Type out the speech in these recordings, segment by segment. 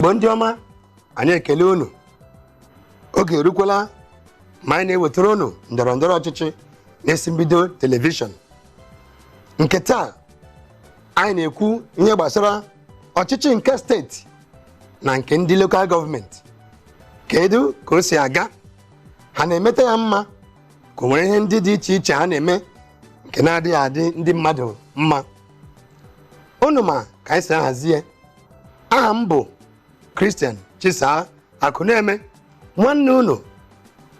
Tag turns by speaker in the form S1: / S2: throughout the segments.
S1: Igbo ndị ọma, anyị ekele unu. Oge erukwala ma anyị na-ewetara unu ndọrọ ndọrọ ọchịchị na-esi mbido telivishọn. Nke taa, anyị na-ekwu ihe gbasara ọchịchị nke steeti na nke ndị local government. Kedu ka o si aga? Ha na-emeta ya mma, ka o nwere ihe ndị dị iche iche ha na-eme nke na-adịghị adị ndị mmadụ mma? Unu ma ka anyị si ahazi ya. Aha m bụ Christian Chisaa Akụna-eme, nwanne unu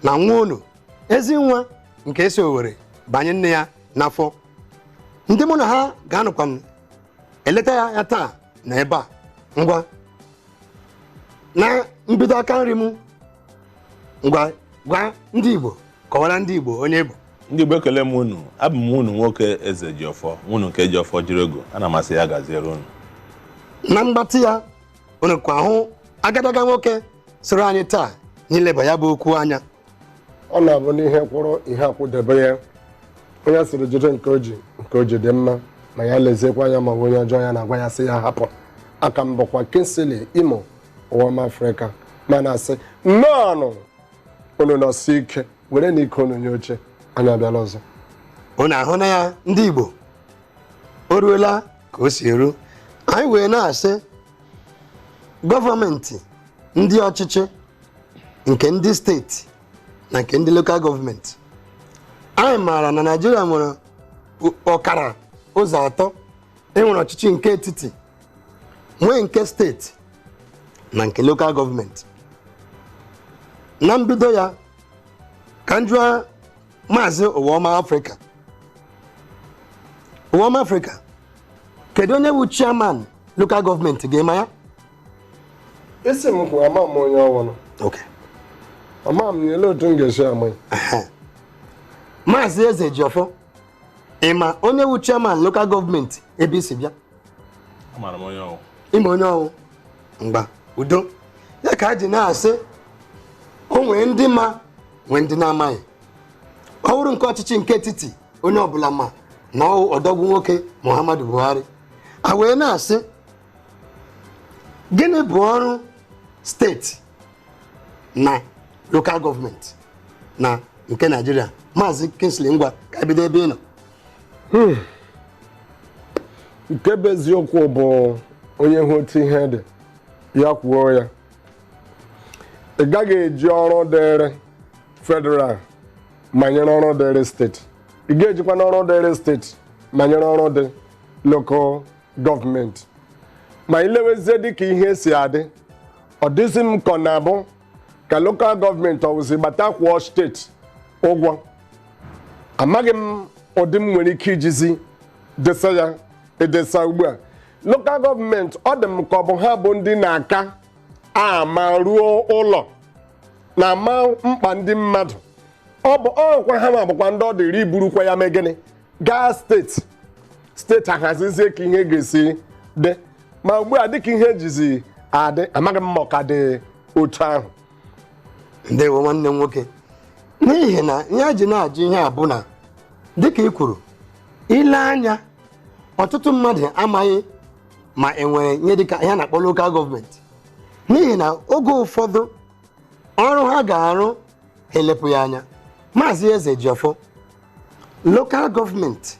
S1: na nwa unu, ezi nwa nke esi Owere banye nne ya n'afọ. Ndị mụ na ha ga-anọkwa eleta ya taa na ebe a. Ngwa, na mbido, aka nri m, ngwa, gwa ndị Igbo, kọwara ndị Igbo onye bụ.
S2: Ndị Igbo, ekele m unu. Abụ m unu nwoke Eze Jiọfọ, unu nke Jiọfọ jiri ego. Ana m asị ya gaziere unu.
S1: Na mgbatị ya, unu kwa hụ agadaga nwoke soro anyị taa n'ileba ya bụ okwu anya.
S3: Ọ na-abụ n'ihe kwụrụ ihe akwụdebe ya. Onye sịrị jide nke o ji, nke o ji dị mma, ma ya leziekwa anya, ma ọ bụ onye ọjọọ ya na-agwa ya sị ya hapụ aka. M bụkwa Kingsley Imo Ụwọma Afrịka, ma na-asị nnọọnụ, unu nọsi ike were na ike unu nye oche. Anyị abịala ọzọ.
S1: Unu ahụ na ya, ndị Igbo, o ruola ka o si eru. Anyị wee na-asị gọọmenti, ndị ọchịchị nke ndị steeti na nke ndị local government. Anyị maara na Naijiria nwere ọkara ụzọ atọ. Enwere ọchịchị nke etiti, nwee nke steeti na nke local government. Na mbido ya, ka m jụọ Maazị Ụwaọma Afrịka. Ụwaọma Afrịka, kedu onye bụ chairman local government ga-ema ya?
S3: Isi m kwuo, ama m onye ọwụrụ. Ama m ele otu m ga-esi ama ya.
S1: Maazị Eze Jiọfọ, ị ma onye bụ chairman local government ebe isi bịa?
S2: Amara m onye ọwụ.
S1: Ime onye ọwụ. Mgba udo ya ka a ji na-asị o nwee ndị ma, nwee ndị na-amaghị. Ọ bụrụ nke ọchịchị nke etiti, onye ọbụla ma na ọ ọdọgwu nwoke Muhammadu Buhari. A wee na-asị, gịnị bụ ọrụ steeti na local government na nke Naijiria? Maazị Kingsley, ngwa, ka ebido ebe ị nọ.
S3: Nke bụ eziokwu bụ, onye hụ otu ihe dị, ya kwuo ya. Ị gaghị eji ọrụ dịrị federal manyere ọrụ dịrị steeti. Ị ga-ejikwa n'ọrụ dịrị steeti manyere ọrụ dị local government. Ma ilewezie dịka ihe si adị, ọ dịzị m ka ọ na-abụ ka local government ọwụzi gbata kwụọ steeti ụgwọ. Amaghị m ụdị m nwere ike ijizi desa ya edesa. Ugbu a, local government, ọ dị m ka ọ bụ ha bụ ndị na-aka ama ruo ụlọ na-ama mkpa ndị mmadụ. Ọ bụ ọkwa ha ma bụkwa ndị ọ dịrị iburukwa ya mee gịnị, gaa steeti, steeti ahazizie ka ihe ga-esi dị. Ma ugbu a, dịka ihe ejizi adị, amaghị m ma ọ ka dị otu ahụ.
S1: Ndewo, nwanne m nwoke. N'ihi na ihe a ji na-ajụ ihe a bụ na, dịka ị kwuru, ile anya, ọtụtụ mmadụ amaghị ma enwere ihe dịka ihe a na-akpọ local government, n'ihi na oge ụfọdụ ọrụ ha ga-arụ, ha elepụ ya anya. Maazị Eze Jiọfọ, local government,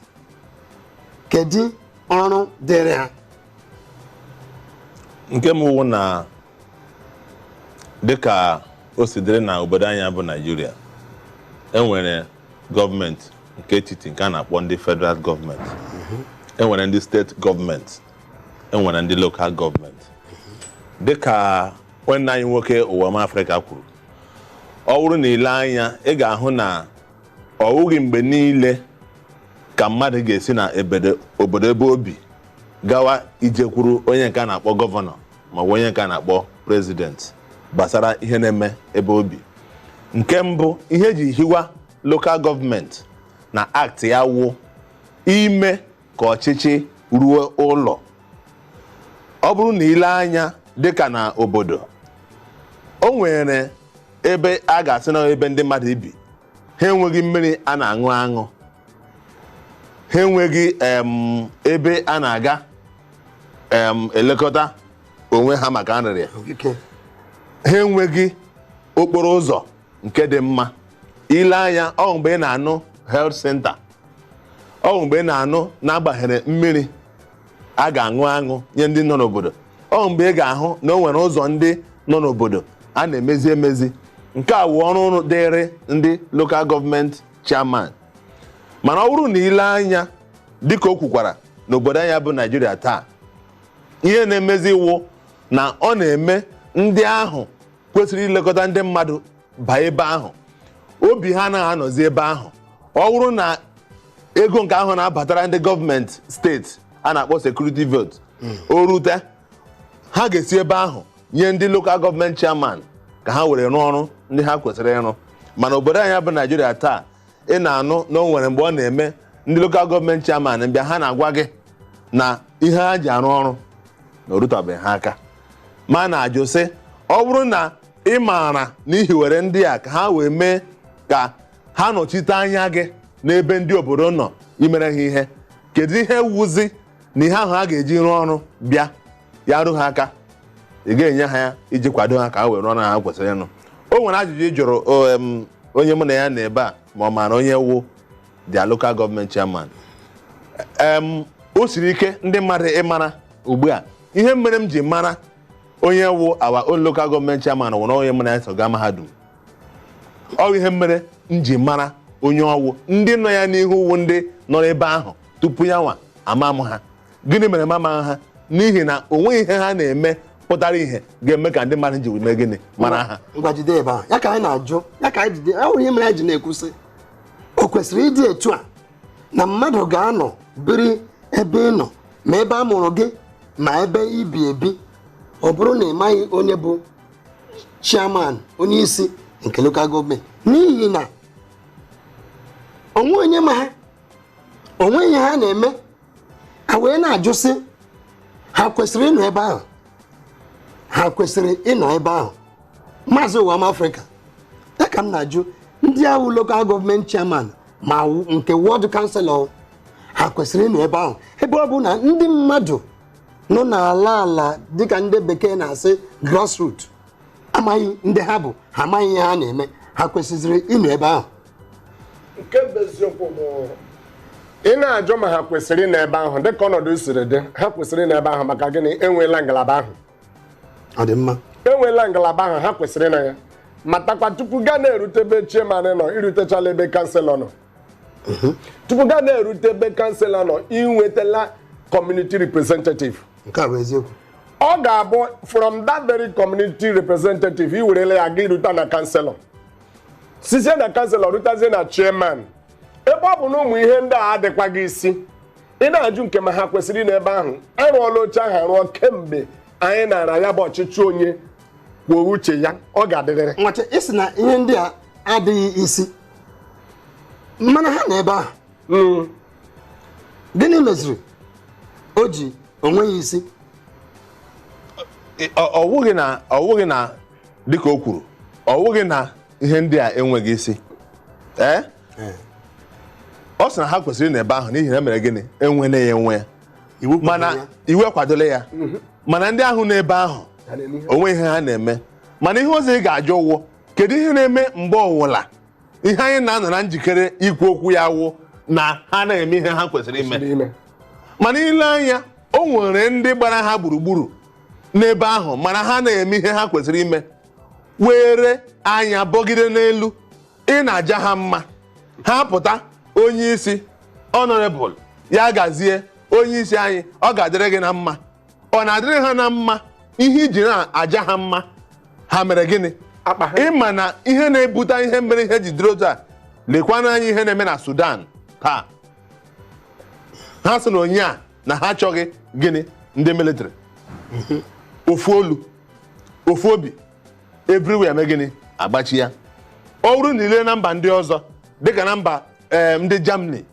S1: kedu ọrụ dịrị ha?
S2: Nke m wụ na dịka o si dịrị na obodo anyị bụ Naijiria, enwere gọọmenti nke etiti, nke a na-akpọ ndị federal gọọmenti, enwere ndị steeti gọọmenti, enwere ndị local gọọmenti. Dịka nwanne anyị nwoke Ụwama Afrịka kwuru, ọ bụrụ na ile anya, ị ga-ahụ na ọ wụghị mgbe niile ka mmadụ ga-esi na obodo ebe o bi gawa ijekwuru onye nke a na-akpọ gọvanọ ma ọ bụ onye nke a na-akpọ president gbasara ihe na-eme ebe o bi. Nke mbụ, ihe eji hiwa local government na act ya wụ ime ka ọchịchị ruo ụlọ. Ọ bụrụ na ile anya, dịka na obodo o nwere ebe a ga-asị na ebe ndị mmadụ bi, ha enweghị mmiri a na-aṅụ aṅụ, ha enweghị ebe a na-aga elekọta. onwe ha maka nrịrịa.
S1: Ike.
S2: Ha enweghị okporo ụzọ nke dị mma. Ile anya, ọ mgbe ị na-anụ health center, ọ mgbe ị na-anụ na-agbaghere mmiri a ga-aṅụ aṅụ nye ndị nọ n'obodo, ọ mgbe ị ga-ahụ na o nwere ụzọ ndị nọ n'obodo a na-emezi emezi. Nke a wụ ọrụ dịrị ndị local government chairman. Mana ọ bụrụ na ile anya, dịka o kwukwara, n'obodo anya bụ Naijiria taa, ihe na-emezi iwu na ọ na-eme ndị ahụ kwesịrị ilekọta ndị mmadụ baa ebe ahụ, obi ha anaghị anọzi ebe ahụ. Ọ bụrụ na ego nke ahụ na-abatara ndị gọọmenti steeti a na-akpọ security vote o rute, ha ga-esi ebe ahụ nye ndị local government chairman ka ha were rụọ ọrụ ndị ha kwesịrị ịrụ. Mana obodo anyị bụ Naijiria taa, ị na-anụ na o nwere mgbe ọ na-eme ndị local government chairman bịa, ha na-agwa gị na ihe ha ji arụ ọrụ na o rutebeghị ha aka. Ma na-ajụ sị, ọ bụrụ na ị maara na ihiwere ndị a ka ha wee mee ka ha nọchite anya gị n'ebe ndị obodo nọ imere ha ihe, kedu ihe wuzi na ihe ahụ ha ga-eji rụọ ọrụ bịa ya rụ ha aka, ị ga-enye ha ya iji kwado ha ka ha wee rụọ ọrụ ha kwesịrị ịnụ? O nwere ajụjụ ị jụrụ onye mụ na ya na ebe a, ma ọ maara onye wụ their local government chairman. O siri ike ndị mmadụ ịmara ugbu a. Ihe mere m ji mara onye wụ our own local government chairman wụ na onye mụ na ya so gaa mahadum. Ọ ihe mere m ji mara onye ọwụ. Ndị nọ ya n'ihu wụ ndị nọ n'ebe ahụ tupu ya nwa ama m ha. Gịnị mere m ama ha? N'ihi na o nweghị ihe ha na-eme pụtara ihe ga-eme ka ndị mmadụ ji mee gịnị mara ha.
S1: Ngwa, jide ebe ahụ. Ya ka anyị na-ajụ, ya ka anyị jide ọ nwere ihe mere anyị ji na-ekwusị o kwesịrị ịdị etu a na mmadụ ga-anọ biri ebe ị nọ, ma ebe a mụrụ gị ma ebe ibi ebi, ọ bụrụ na ị maghị onye bụ chairman, onye isi nke local government, n'ihi na onwe onye ma ha, onwe ihe ha na-eme. Ha wee na-ajụsị, ha kwesịrị ịnọ ebe ahụ? Ha kwesịrị ịnọ ebe ahụ? Maazị Ụwama Afrịka, ya ka m na-ajụ, ndị ahụ local government chairman ma nke ward councilor, ha kwesịrị ịnọ ebe ahụ, ebe ọ bụ na ndị mmadụ nọ n'ala ala, dịka ndị bekee na-asị grassroot, amaghị ndị ha bụ, ha amaghị ihe ha na-eme? Ha kwesịrị ịnọ ebe ahụ?
S3: Nke bụ eziokwu bụ, ị na-ajụ ma ha kwesịrị ịnọ ebe ahụ, dịka ọnọdụ siri dị, ha kwesịrị ịnọ ebe ahụ. Maka gịnị? Enweela ngalaba ahụ.
S1: Ọ dị mma.
S3: Enweela ngalaba ahụ, ha kwesịrị ịnọ ya. Matakwa, tupu gaa na-erute ebe chairman nọ, irutechala ebe councillor nọ. Tupu gaa na-erute ebe councillor nọ, inwetala community representative.
S1: Nke a bụ eziokwu.
S3: Ọ ga-abụ from that very community representative, i werela ya ga irute na councillor, sizie na councillor rutazie na chairman. Ebe ọ bụ na ụmụ ihe ndị a adịkwaghị isi, ị na-ajụ nke ma ha kwesịrị ịnọ ebe ahụ. Arụọla oche ahụ arụọ kemgbe anyị nara ya bụ ọchịchị onye kwuo uche ya, ọ ga-adịrịrị.
S1: Nwacha, isi na ihe ndị a adịghị isi, mana ha nọ ebe ahụ. Gịnị meziri o ji onweghị isi?
S2: Ọ wụghị na dịka o kwuru, ọ wụghị na ihe ndị a enweghị isi. Ee, ọ sị na ha kwesịrị ịnọ ebe ahụ n'ihi na emere gịnị, enwene ya enwe.
S1: Iwu kwadoro
S2: mana
S1: ya.
S2: Iwu akwadola ya, mana ndị ahụ n'ebe ahụ,
S3: Ha na-eme ihe.
S2: onwe ihe ha na-eme. Mana ihe ọzọ ị ga-ajụ wụ, kedu ihe na-eme mgbe ọwụla ihe anyị na-anọ na njikere ikwu okwu ya wụ na ha na-eme ihe ha kwesịrị ime?
S3: Ime.
S2: Mana ile anya, o nwere ndị gbara ha gburugburu n'ebe ahụ, mana ha na-eme ihe ha kwesịrị ime, were anya bọgide n'elu ị na-aja ha mma. Ha pụta, onye isi, honorable, ya gazie, onye isi anyị, ọ ga-adịrị gị na mma. Ọ na-adịrị ha na mma? Ihe iji na-aja ha mma, ha mere gịnị?
S3: Akpa ha.
S2: Ịma na ihe na-ebute ihe mere ihe ji dịrị otu a, lekwana anya ihe na-eme na Sudan taa. Ha sị na onye a na ha achọghị gịnị, ndị military. Ofu olu, ofu obi, everywhere eme gịnị, agbachi ya. Ọ bụrụ na ile na mba ndị ọzọ, dịka na mba ndị Germany,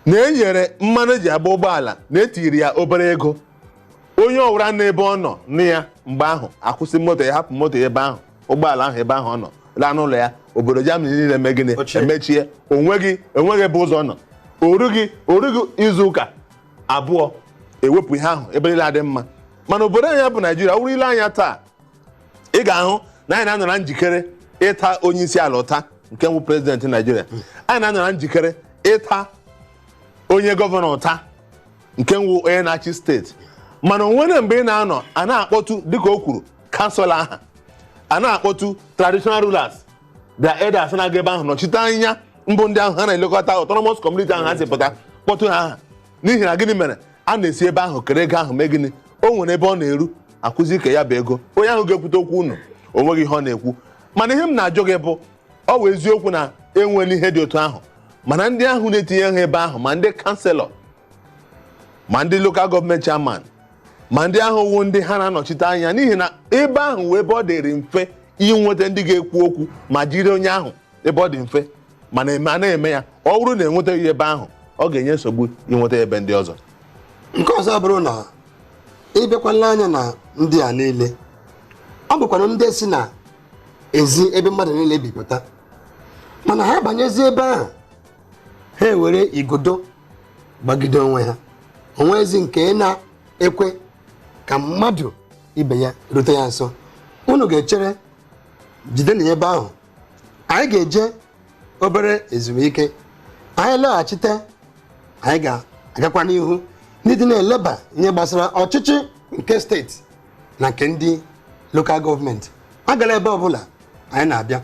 S2: na-enyere mmanụ eji agba ụgbọala, na-etiri ya obere ego, onye ọwụra n'ebe ọ nọ nụ ya mgbe ahụ akwụsị moto ya, hapụ moto ya ebe ahụ, ụgbọala ahụ ebe ahụ ọ nọ, laa n'ụlọ ya. Obodo Germany niile eme gịnị?
S1: Ochie.
S2: Emechie. Onweghị enweghị ebe ụzọ nọ. Orughị orughị izu ụka 2, ewepụ ihe ahụ, ebe niile adị mma. Mana obodo anyị bụ Naijiria, ọ bụrụ ile anya taa, ị ga-ahụ na anyị na-anọ na njikere ịta onye isi ala ụta, nke mbụ prezidenti Naijiria. Anyị na-anọ na njikere ịta onye gọvanọ ụta, nke nwụ onye na-achị steeti. Mana o nwere mgbe ị na-anọ a na-akpọtụ, dịka o kwuru, kansụl aha, a na-akpọtụ traditional rulers, their elders na-aga ebe ahụ nọchite anya mbụ ndị ahụ ha na-elekọta autonomous community ahụ ha si pụta, kpọtụ ha aha. N'ihi na gịnị mere a na-esi ebe ahụ kere ego ahụ? Mee gịnị? O nwere ebe ọ na-eru akụzi ike ya bụ ego. Onye ahụ ga-ekwute okwu unu, o nweghị ihe ọ na-ekwu. Mana ihe m na-ajụ gị bụ, ọ bụ eziokwu na enwela ihe dị otu ahụ, mana ndị ahụ na-etinye ha ebe ahụ, ma ndị kanselọ, ma ndị lokal gọọmenti chairman, ma ndị ahụ wụ ndị ha na-anọchite anya, n'ihi na ebe ahụ wee ebe ọ dịrị mfe inweta ndị ga-ekwu okwu ma jiri onye ahụ ebe ọ dị mfe, mana eme a na-eme ya, ọ bụrụ na enwetaghị ebe ahụ, ọ ga-enye nsogbu inweta ebe ndị ọzọ.
S1: Nke ọzọ bụrụ na ịbịakwala anya na ndị a niile, ọ bụkwanụ ndị si na ezi ebe mmadụ niile bipụta, mana ha banyezi ebe ahụ, ha ewere igodo gbagide onwe ha, onwezi nke na-ekwe ka mmadụ ibe ya rute ya nso. Unu ga-echere jide na ebe ahụ, anyị ga-eje obere ezumike. Anyị lọghachite, anyị ga-agakwa n'ihu ndị dị na-eleba ihe gbasara ọchịchị nke steeti na nke ndị lokal gọọmenti. Agala ebe ọbụla, anyị na-abịa.